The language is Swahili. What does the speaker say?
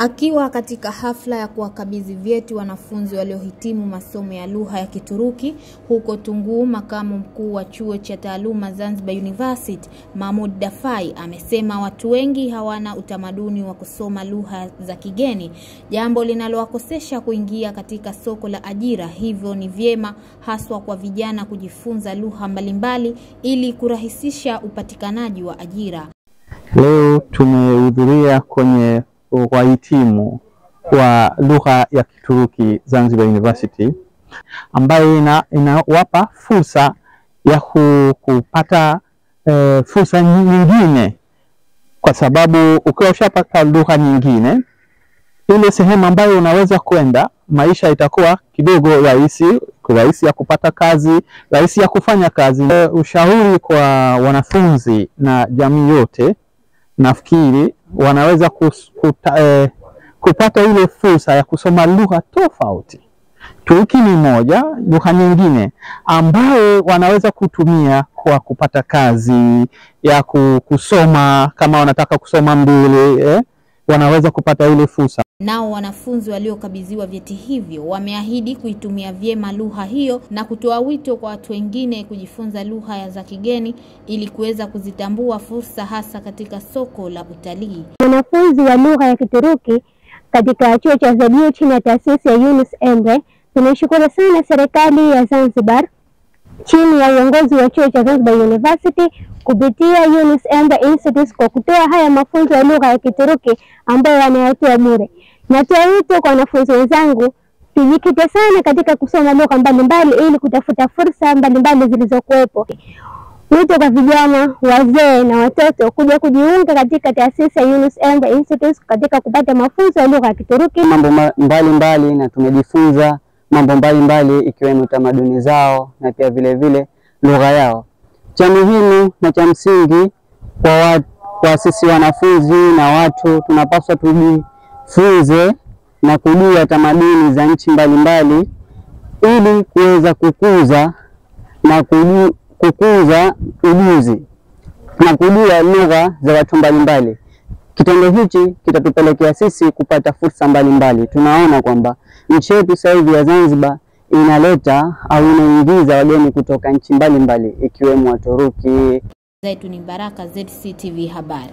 Akiwa katika hafla ya kuwakabidhi vyeti wanafunzi waliohitimu masomo ya lugha ya Kituruki huko Tunguu, makamu mkuu wa chuo cha taaluma Zanzibar University Mahmoud Dafai amesema watu wengi hawana utamaduni wa kusoma lugha za kigeni, jambo linalowakosesha kuingia katika soko la ajira. Hivyo ni vyema haswa kwa vijana kujifunza lugha mbalimbali ili kurahisisha upatikanaji wa ajira. Leo tumehudhuria kwenye wahitimu wa lugha ya Kituruki Zanzibar University, ambayo inawapa fursa ya kupata fursa nyingine, kwa sababu ukiwa ushapata lugha nyingine, ile sehemu ambayo unaweza kwenda maisha itakuwa kidogo rahisi, rahisi ya kupata kazi, rahisi ya kufanya kazi. Ushauri kwa wanafunzi na jamii yote, nafikiri wanaweza kupata ile fursa ya kusoma lugha tofauti. Turuki ni moja, lugha nyingine ambayo wanaweza kutumia kwa kupata kazi ya kusoma, kama wanataka kusoma mbele, wanaweza kupata ile fursa. Nao wanafunzi waliokabidhiwa vyeti hivyo wameahidi kuitumia vyema lugha hiyo na kutoa wito kwa watu wengine kujifunza lugha za kigeni ili kuweza kuzitambua fursa hasa katika soko la utalii. Wanafunzi wa lugha ya Kituruki katika chuo cha ZU chini ya taasisi ya Yunus Emre, tunashukuru sana serikali ya Zanzibar chini ya uongozi wa chuo cha Zanzibar University kupitia Yunus Emre Institute kwa kutoa haya mafunzo ya lugha ya Kituruki ambayo wanayatoa bure. Natoa wito kwa wanafunzi wenzangu tujikite sana katika kusoma lugha mbalimbali ili kutafuta fursa mbalimbali zilizokuwepo. Wito kwa vijana, wazee na watoto kuja kujiunga katika taasisi ya Yunus Emre Institute katika kupata mafunzo ya lugha ya Kituruki. Mambo mbalimbali na tumejifunza mambo mbalimbali ikiwemo tamaduni zao na pia vile vile lugha yao. Cha muhimu na cha msingi kwa sisi wanafunzi na watu, tunapaswa tujifunze na kujua tamaduni za nchi mbalimbali ili kuweza kukuza na kukuza ujuzi na kujua lugha za watu mbalimbali. Kitendo hichi kitatupelekea sisi kupata fursa mbalimbali. Tunaona kwamba nchi yetu sasa hivi ya Zanzibar inaleta au inaingiza wageni kutoka nchi mbalimbali ikiwemo Waturuki. Zaituni Baraka, ZCTV Habari.